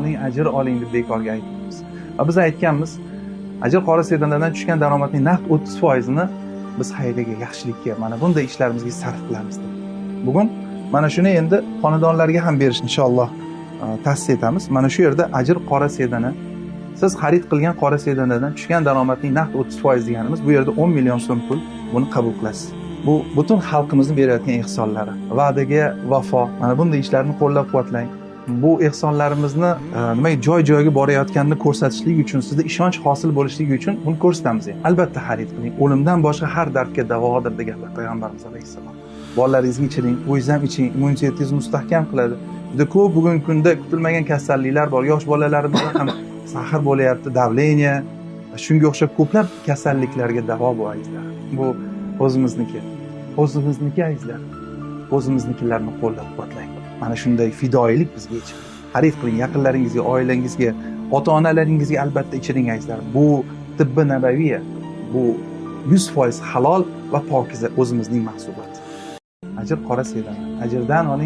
Oling, ajr oling deb bekorga aytmaymiz. Va biz aytganmiz, ajr qora sedanadan tushgan daromadning naqd 30%ini biz xayriyaga, yaxshilikka, mana bunday ishlarimizga sarf qilamiz deb. Bugun mana shuni endi xonadonlarga ham berish inshaalloh ta'sis etamiz. Mana shu yerda ajr qora sedana, siz xarid qilgan qora sedanadan tushgan daromadning naqd 30% deganimiz bu yerda 10 million so'm pul, buni qabul qilasiz. Bu butun xalqimizni berayotgan ehsonlari, va'daga vafo, mana bunday ishlarni qo'llab quvvatlang. Bu ehsonlarimizni nimaga joy joyiga borayotganini ko'rsatishlik uchun, sizda ishonch hosil bo'lishligi uchun buni ko'rsatamiz. Albatta xarid qiling. O'limdan boshqa har dardga davodir deganlar payg'ambarimiz alayhissalom. Bolalaringizga ichiring, o'zingiz ham iching, immunitetingizni mustahkam qiladi. Juda ko'p bugungi kunda kutilmagan kasalliklar bor. Yosh bolalarimizda ham сахар bo'lyapti, давление, shunga o'xshab ko'plab kasalliklarga davo bu, azizlar. Bu o'zimizniki, o'zimizniki, azizlar. O'zimiznikilarni qo'llab quvvatlang. Mana shunday fidoyilik bizga yetishadi. Xarid qiling, yaqinlaringizga, oilangizga, ota onalaringizga albatta ichiring, azizlar. Bu tibbi nabaviya, bu 100% halol va pokiza o'zimizning mahsulot. Ajr qora sedana, ajrdan oling.